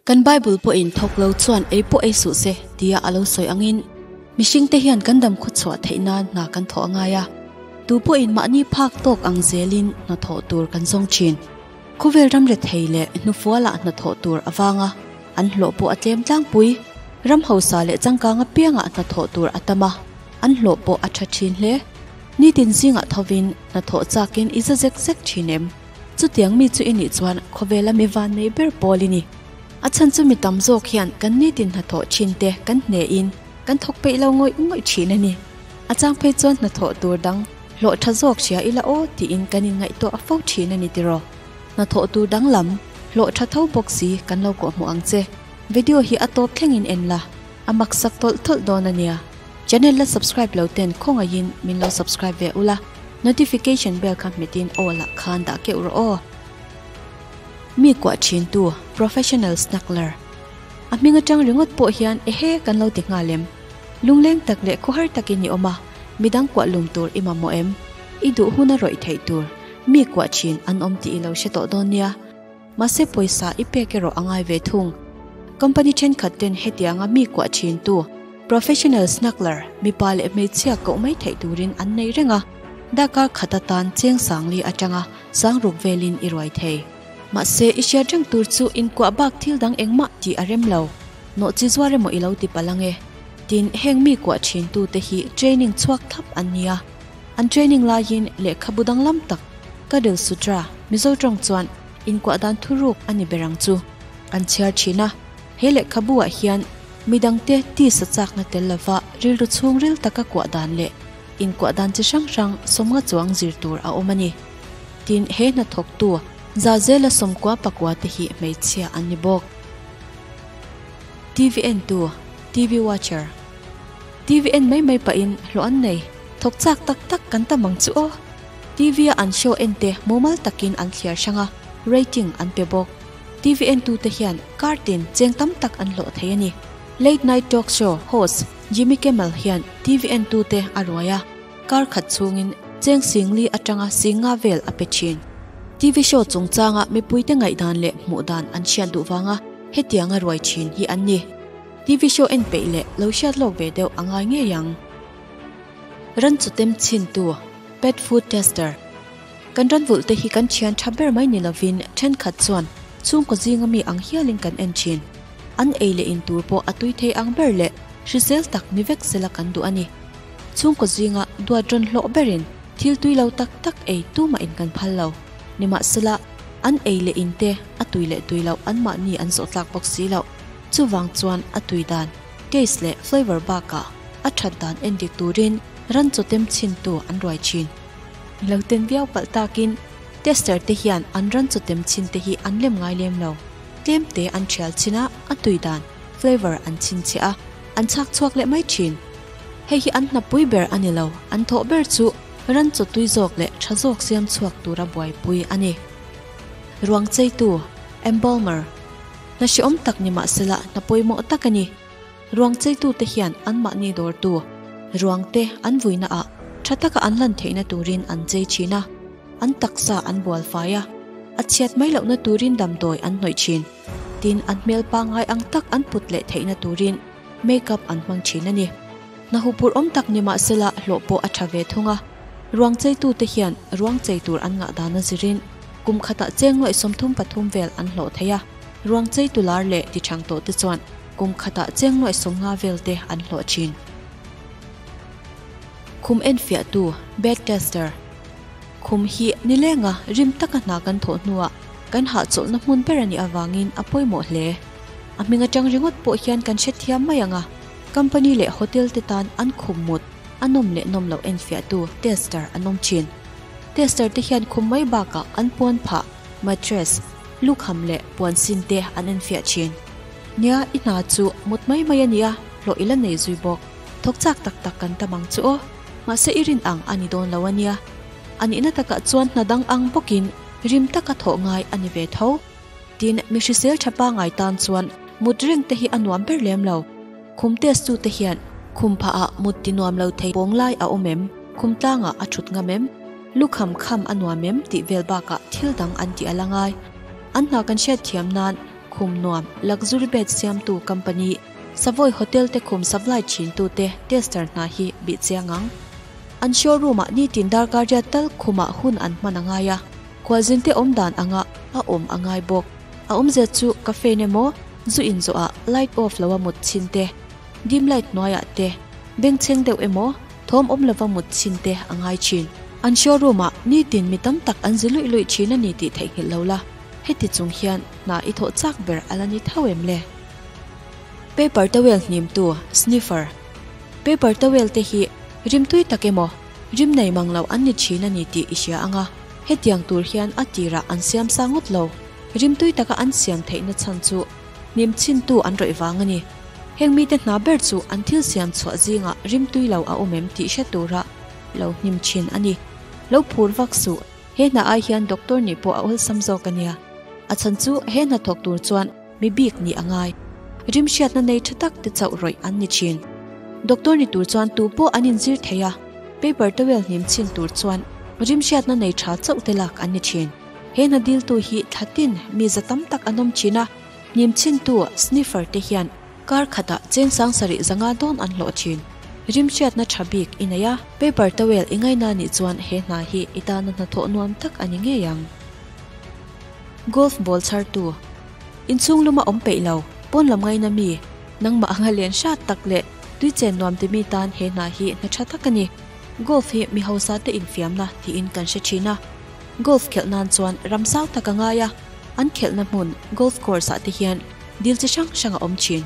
Kan Bible pawhin thawk lo chuan ei pawh ei suh se tia a lo sawi angin mihringte hian kan dam khawchhuah theih nan hna kan thawh a ngai a, tu pawhin mahni phak tawk ang zelin hna thawh tur kan zawng thin. Khawvel ram rethei leh hnufualah hna thawh tur a vang a, an hlawh pawh a tlem tlangpui. Ram hausa leh changkang apiangah hna thawh tur a tam a, an hlawh pawh a tha thin hle. Nitin zingah thovin hna thawh chakin i za zek zek thin em? Chutiang mi chu i nih chuan khawvela mi van nei ber pawl i ni. A chhan chu mi tam zawk hian kan nitin hnathawh thin te kan hnehin kan thawk peih lo ngawih ngawih thin a ni. A chang phei chuan hnathawh tur dang hlawh tha zawk hria ila aw tiin kan inngaihtuah a fo thin a ni tiraw. Hnathawh tur dang lam hlawh tha tho bawk si kan lo kawhhmuh ang che. Video hi a tawp thlengin en la, a maksak tawlh tawlh dawn a nia. Channel la subscribe lo ten khawngaihin min lo subscribe ve ula, notification bell kha hmetin aw lah khan dah keuh rawh aw. Mi kuah thin tu professional snuggler. A hming atang ringawt pawh hian ehe kan lo ti nghal em? Lungleng tak leh khawhar takin i awm a, midang kuah lum tur i mamawh em? I duh hun a rawih theih tur mi kuah thin an awm tih i lo hre tawh dawn nia. Mahse pawisa i pek erawh a ngai ve thung. Company thenkhat ten hetianga mi kuah thin tu professional snuggler mipa leh hmeichhia koh mai theih turin an nei reng a, darkar khat atan cheng sangli atanga sang ruk velin i ruai thei. Mahse i hriat reng tur chu inkuah bak thil dang engmah tih a rem lo. Nawh chi zuar emaw i lo ti palh ange. Tin, heng mi kuah thin tute hi training chhuak thlap an nia. An training laiin lehkhabu danglam tak Cuddle Sutra, Mizo tawng chuan inkuah dan thuruk a ni ber ang chu, an chhiar thin a. He lehkhabu ah hian midangte tisa chakna tel lova rilru chhungril taka kuah dan leh inkuah dan chi hrang hrang sawmnga chuang zir tur a awm a ni. Tin, he hnathawktu Zazela sawmkua pakua te hi hmeichhia an ni bawk. TV entu, TV watcher. TV en mai mai pahin hlawh an nei. Thawk chak tak tak kan tam ang chu aw. TV a an show en te mumal takin an thliar hrang a, rating an pe bawk. TV entute hian kar tin cheng tam tak an hlawh thei a ni. Late Night Talk Show host Jimmy Kimmel hian TV entute a ruai a, kar khat chhungin cheng singli atanga singa vel a pe thin. TV show chungchanga mipuite ngaihdan leh hmuhdan an hriat duh vanga hetianga ruai thin hi an ni. TV show en peih leh lo hriat lawk ve deuh a ngai ngei ang. Ran chu tem chhin tu, pet food tester. Kan ran vulh te hi kan thian tha ber mai ni lovin thenkhat chuan chhungkaw zinga mi ang hialin kan en thin. An ei leh in tur pawh a tui thei ang ber leh hrisel tak ni vek sela kan duh a ni. Chhungkaw zinga duat rawn hlawh berin thil tui lo tak tak ei tumah in kan phal lo. Nimahsela, an ei leh in te a tui leh tui loh anmahni an zawh tlak bawk si loh. Chuvang chuan a tui dan, taste leh flavour bakah a that dan en dik turin ran chaw tem chhintu an ruai thin. Lo ten viau palh takin tester te hian an ran chaw tem chhin te hi an lem ngai lem lo. Tlem te an thial chin a, a tui dan, flavour an chhinchhiah a, an chhak chhuak leh mai thin. Hei hi an hnapui ber a ni lo, an thawh ber chu ran chaw tui zawk leh tha zawk siam chhuak tura buaipui a ni. Ruang cheitu, embalmer. Hna hreawm tak ni mahsela hna pawimawh tak a ni. Ruang cheitute hian anmahni dawrtu ruangte an vuinaah tha taka an lan theihna turin an chei thin a, an taksa an bual fai a, a chhiat mai lohna turin damdawi an hnawih thin. Tin, an hmel pangngai ang tak an put leh theihna turin make up an hmang thin a ni. Hna huphurh awm tak ni mahsela hlawh pawh a tha ve thung a, ruang cheitute hian ruang chei tur an ngah dan a zirin kum khatah cheng nuaih 33 vel an hlawh thei a, ruang cheitu lar leh tichhang tawh te chuan kum khatah cheng nuaih 50 vel te an hlawh thin. Khum enfiahtu, bed tester. Khum hi nilenga rim taka hna kan thawh hnuah kan hahchawlhna hmun ber a nih avangin a pawimawh hle. A hming atang ringawt pawh hian kan hrethiam mai ang a, company leh hotel te tan an khum mut a nawm leh nawm loh enfiahtu tester an awm thin. Tester te hian khum mai bakah an puan phah, mattress, lukham leh puan sin te an enfiah thin. Nia, i hna chu mut mai mai a nia, hlawh i la nei zui bawk. Thawk chak tak tak kan tam ang chu aw. Mahse i rin ang a ni dawn lo a nia. A nihna takah chuan hna dang ang bawkin rim taka thawh ngai a ni ve tho. Tin, mi hrisel tha pangai tan chuan mut reng te hi a nuam ber lem lo. Khum test tu te hian khum phah ah mut ti nuam lo thei pawng lai a awm em? Khum tlang ah a thut ngam em? Lukham kham a nuam em tih vel bakah thil dang an ti a la ngai. An hna kan hriat thiam nan. khum nuam, luxury bed siamtu company, Savoy Hotel te khum supply thintute tester hna hi bih chiang ang. An showroom ah nitin darkar riat tal khumah hun an hman a ngai a, khualzinte awm dan anga a awm a ngai bawk. A awmzia chu cafe emaw zu inzawh ah light off lo a mut chhin te, dim light hnuaiah te, bengchheng deuh emaw thawm awm lova mut chhin te a ngai thin. An showroom ah nitin mi tam tak an zi luih luih thin a ni tih theihnghilh lo la, heti chung hian hna i thawh chak ber a la ni tho em le? Paper towel hnimtu, sniffer. Paper towel te hi rim tui tak emaw, rim nei mang lo an ni thin a ni tih i hria ang a, hetiang tur hian a tirah an siam sa ngawt lo. Rim tui taka an siam theihna chhan chu hnim chhintu an rawih vang a ni. Heng mite hna ber chu an thil siam chhuah zingah rim tui lo a awm em tih hre tura lo hnim thin a ni. Lo phur vak suh, he hna ai hian doctor nih pawh a awlsam zawk a nia. A chhan chu he hna thawk tur chuan Mi bik nih a ngai. Rim hriatna nei tha tak te chauh rawih an ni thin. Doctor ni tur chuan tu pawh an inzir thei a, paper towel hnim chhin tur chuan rim hriatna nei tha chauh te lak an ni thin. He hna diltu hi thla tin mi za tam tak an awm thin a, hnim chhintu sniffer te hian kar khatah cheng sang sarih zanga dawn an hlawh thin. Rim hriatna tha bik i nei a, paper towel i ngaina nih chuan he hna hi i tana hnathawh nuam tak a ni ngei ang. Golf ball chhartu. Inchhung luma awm peih lo, pawn lam ngaina mi, nangmah anga len hrat tak leh tui chen nuam ti mi tan he hna hi hna tha tak a ni. Golf hi mi hausa te infiamna tiin kan hre thin a. Golf khelh nan chuan ram zau tak a ngai a, an khelhna hmun golf course ah te hian dil chi hrang hrang a awm thin.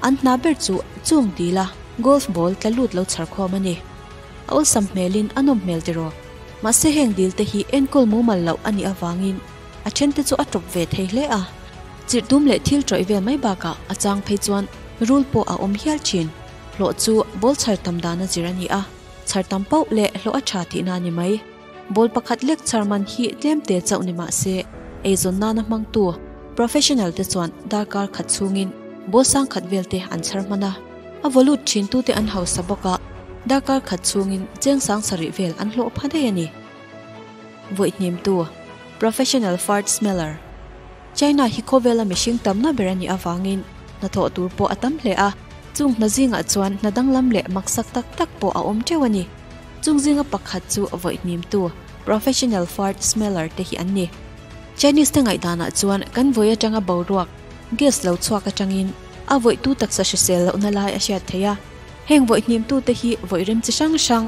An hna ber chu chung dila golf ball tla lut lo chhar khawm a ni. A awlsam hmelin a nawm hmel tiraw? Mahse heng dil te hi enkawl mumal loh a nih avangin a then te chu a tawp ve thei hle a. Chirh dum leh thil tawih vel mai bakah a chang phei chuan rul pawh a awm hial thin. Hlawh chu ball chhar tam dan a zir a ni a, chhar tam pauh leh hlawh a tha tihna a ni mai. Ball pakhat lek chhar man hi tlem te chauh ni mah se eizawn nana hmangtu professional te chuan darkar khat chhungin ball sang khat vel te an chhar hman a. A vaw lut thin tute an hausa bawk a, darkar khat chhungin cheng sang sarih vel an hlawh pha daih a ni. Vawihnimtu, Professional Fart Smeller, China hi khawvela mihring tamna ber a nih avangin hnathawh tur pawh a tam hle a, chung hna zingah chuan hna danglam leh maksak tak tak pawh a awm teuh a ni. Chung zinga pakhat chu vawihnimtu, Professional Fart Smeller, te hi an ni. Chinese te ngaihdanah chuan kan vawi atanga boruak, gas, lo chhuak atangin A vawihtu taksa hrisel lohna lai a hriat theih a, heng vawihhnimtute hi vawih rim chi hrang hrang,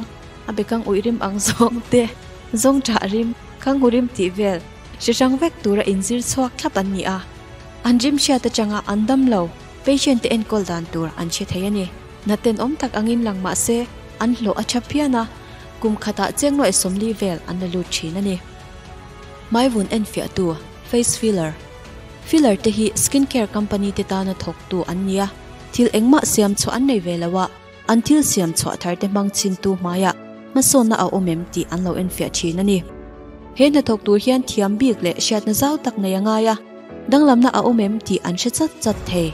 a bekang uih rim ang zawng te, zawng ṭah rim, khanghu rim tih vel, hri hrang vek tura inzir chhuak thlap an ni a. An rim hriat atanga an dam lo, patient te enkawl dan tur an hre thei a ni. Hnatenawm tak angin lang mah se, an hlawh a ṭha phian a, kum khatah cheng nuaih 40 vel an la lut ṭhin a ni. Hmaivun enfiahtu, face filler. Filler te hi skin care company te tana thawktu an ni a, thil engmah siam chhuah an nei ve lo a, an thil siam chhuah thar te hmang chhintu hmaiah hmasawnna a awm em tih an lo enfiah thin a ni. He hnathawk tur hian thiam bik leh hriatna zau tak nei a ngai a, danglamna a awm em tih an hre chat chat thei.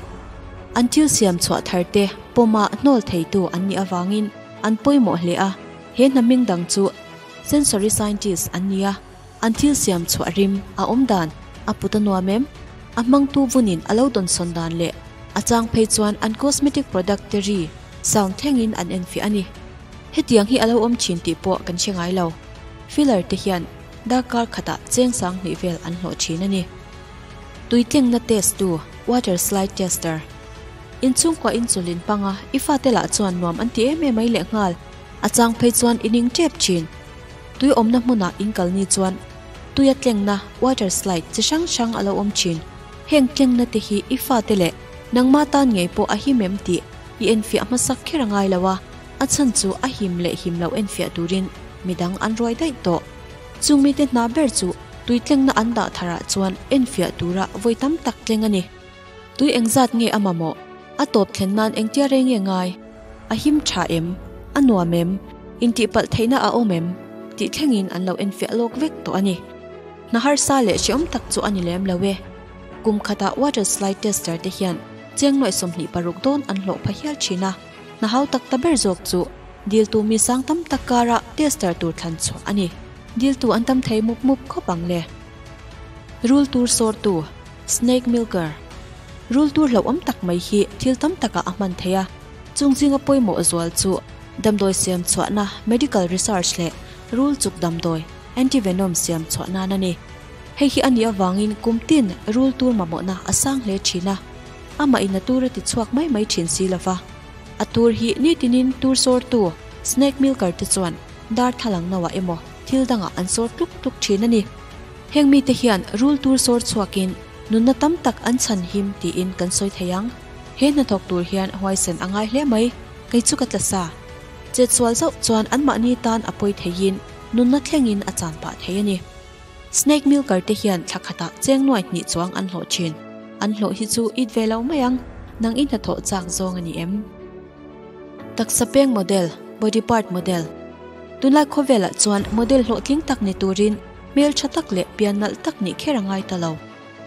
An thil siam chhuah thar te pawma hnawl theitu an nih avangin an pawimawh hle a, he hna hming dang chu sensory scientist an ni a. An thil siam chhuah rim, a awm dan, a put a nuam em? A hmangtu vunin a lo dawnsawn dan leh a chang phei chuan an cosmetic product te ri, sound, thlengin an enfiah a ni. Hetiang hi a lo awm thin tih pawh kan hre ngai lo. Filler te hian darkar khatah cheng 2000 vel an hlawh thin a ni. Tuitlengna test tu, water slide tester. Inchhungkua inchawlin panga i fate lah chuan nuam an ti em em mai lehnghal. A chang phei chuan i ning tep thin. Tui awmna hmunah in kal ni chuan tuia tlengna, water slide, chi hrang hrang a lo awm thin. Heng tlengna te hi i fate leh nangma tan ngei pawh a him em tih i enfiah hmasak kher a ngai lo a, a chhan chu a him leh him loh enfiah turin midang an ruai daih tawh. Chung mite hna ber chu tui tlengna an dah tharah chuan enfiah tura vawi tam tak tleng a ni. Tui engzat nge a mamawh? A tawp thlen nan engtia rei nge ngai? A him tha em? A nuam em? Intihpalh theihna a awm em? Tih thlengin an lo enfiah lawk vek tawh a ni. Hna harsa leh hreawm tak chu a ni lem lo e. Kum khatah water slide tester te hian cheng nuaih 26 dawn an hlawh pha hial thin a. Hna hau tak ta ber zawk chu diltu mi sang tam tak karah tester tur thlan chhuah a ni. Diltu an tam thei mup mup khawp ang le. Rul tur sawrtu, snake milker. Rul tur hlauhawm tak mai hi thil tam takah a hman theih a, chung zinga pawimawh zual chu damdawi siam chhuahna, medical research, leh rul chuk damdawi, antivenom, siam chhuah nan a ni. Hei hi a nih avangin kum tin rul tur mamawhna a sang hle thin a, amah in a tur a ti chhuak mai mai thin si lova. A tur hi nitinin tur sawrtu, snake milker, te chuan darthlalang noah emaw thil dangah an sawr tluk tluk thin a ni. Heng mite hian rul tur sawr chhuakin nunna tam tak an chhan him tiin kan sawi thei ang. He hnathawk tur hian huaisen a ngai hle mai, kei chu ka tla sa. Chetsual zauh chuan anmahni tan a pawi theiin nunna thlengin a chan pah thei a ni. Snake milker te hian thla khatah cheng nuai hnih chuang an hlawh thin. An hlawh hi chu it ve lo mai ang, nang i hnathawh chak zawng a ni em? Taksa peng model, body part model. Tunlai khawvelah chuan model hlawhtling tak ni turin hmel tha tak leh pian nalh tak nih kher a ngai ta lo.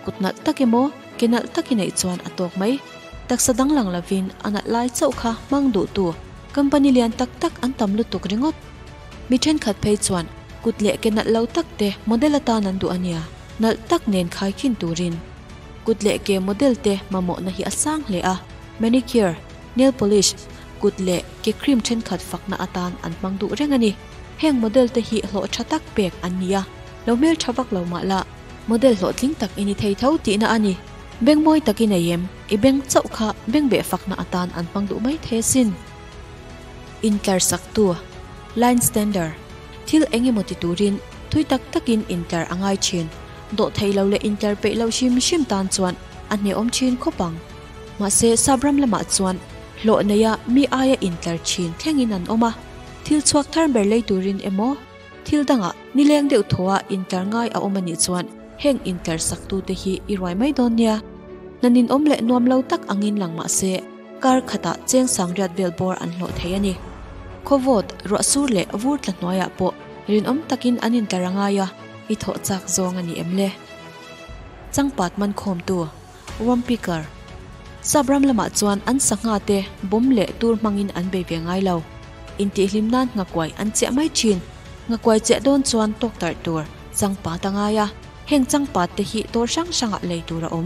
Kut nalh tak emaw, ke nalh tak i neih chuan a tawk mai. Taksa danglang lovin a nalh lai chauh kha hmang duhtu company lian tak tak an tam lutuk ringawt. Mi thenkhat phei chuan kut leh ke nalh lo tak te model atan an duh a nia, nalh tak nen khaikhin turin. Kut leh ke model te mamawhna hi a sang hle a, manicure, nail polish, kut leh ke cream thenkhat fakna atan an hmang duh reng a ni. Heng model te hi hlawh tha tak pek an ni a, lo hmel tha vak lo mah la, model hlawhtling tak i ni thei tho tihna a ni. Beng mawi tak i nei em? I beng chauh kha beng beh fakna atan an hmang duh mai thei asin. Intlar saktu, Line stander, Thil eng emaw ti turin thui tak takin intlar a ngai thin. Dawh thei lo leh intlar peih loh hrim hrim tan chuan a hnehawm thin khawp ang. Mahse, Sabram lamah chuan hlawh neia mi aia intlar thin thlengin an awm a. Thil chhuak thar ber lei turin emaw, thil dangah nileng deuh thaw a intlar ngai a awm a nih chuan heng intlar saktute hi i ruai mai dawn nia. Hna ninawm leh nuam lo tak angin lang mahse, Kar khatah cheng sangriat vel bawr an hlawh thei a ni. Khawvawt, ruah sur leh vur tla hnuaiah pawh rinawm takin an intlar a ngai a, i thawh chak zawng a ni em le? Changpat man khawmtu, Worm picker, Sap ram lamah chuan an sangha te bawm leh tur hmangin an bei ve ngai lo. Intihhlim nan nghakuai an chiah mai thin. Nghakuai chiah dawn chuan tawktarh tur changpat a ngai a, heng changpat te hi dawr hrang hrangah lei tur a awm.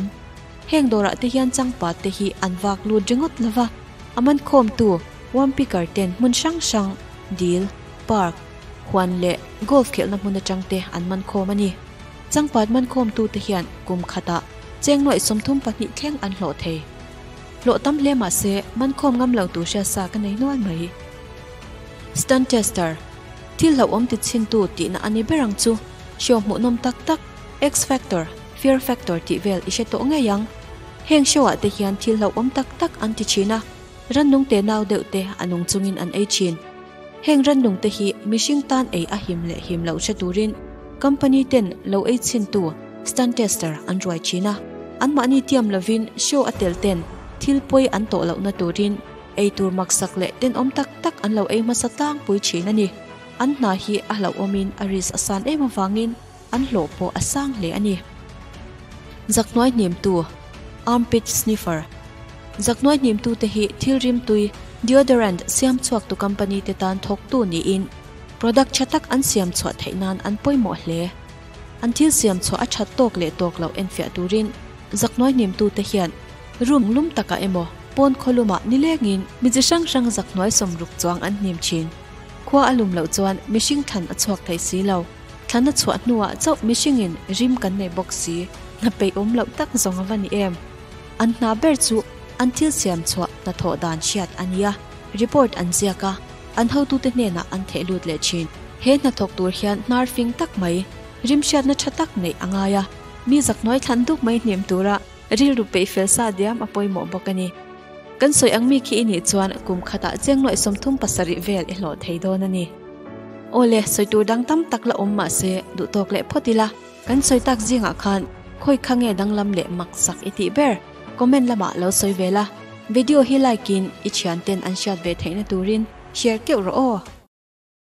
Heng dawrah te hian changpat te hi an vak lut ringawt lo va, a man khawmtu worm picker ten hmun hrang hrang, dil, park, huan leh golf khelhna hmun atang te an man khawm a ni. Changpat man khawmtu te hian kum khatah cheng nuaih 32 thleng an hlawh thei. Hlawh tam hle mah se man khawm ngam lo tur hriatsa ka nei nual mai. Stunt tester, Thil hlauhawm ti chhintu tihna a ni ber ang chu, show hmuhnawm tak tak, X-Factor, Fear Factor tih vel i hre tawh ngei ang. Heng show ah te hian thil hlauhawm tak tak an ti thin a, rannung te nau deuh te a nung chungin an ei thin. Heng rannung te hi mihring tan ei a him leh him loh hre turin company ten lo ei chhintu stunt tester an ruai thin a. Anmahni tiam lovin show a tel ten thil pawi an tawh lohna turin ei tur maksak leh tenawm tak tak an lo ei hmasa tlangpui thin a ni. An hna hi a hlauhawmin a risk a san em avangin An hlawh pawh a sang hle a ni. Zaknuai hnimtu, Armpit sniffer, Zaknuai hnimtute hi thil rimtui, deodorant, siam chhuaktu company te tan thawktu niin product tha tak an siam chhuah theih nan an pawimawh hle. An thil siam chhuah a that tawk leh tawk loh enfiah turin zaknuai hnimtute hian room lum takah emaw pawn khawlumah nilengin mi chi hrang hrang zaknuai 60 chuang an hnim thin. Khua a lum loh chuan mihring thlan a chhuak thei si lo. Thlan a chhuah hnuah chauh mihringin rim kan nei bawk si, hna peih awm loh tak zawng a va ni em? An hna ber chu an thil siam chhuah hnathawh dan hriat a nia, report an ziak a, an hotute hnenah an theh lut leh thin. He hnathawk tur hian hnar fing tak mai, rim hriatna tha tak neih a ngai a, mi zaknuai thlan duk mai hnem tura rilru peih fel sa diam a pawimawh bawk a ni. Kan sawi ang mi khi i nih chuan kum khatah cheng nuaih 37 vel i hlawh thei dawn a ni. Awle, sawi tur dang tam tak la awm mah se, duh tawk leh phawt ila, kan sawi tak zingah khan khawi kha nge danglam leh mak sak i tih ber? Comment lamah lo sawi ve la, video hi like in i thian ten an hriat ve theihna turin share keuh rawh aw.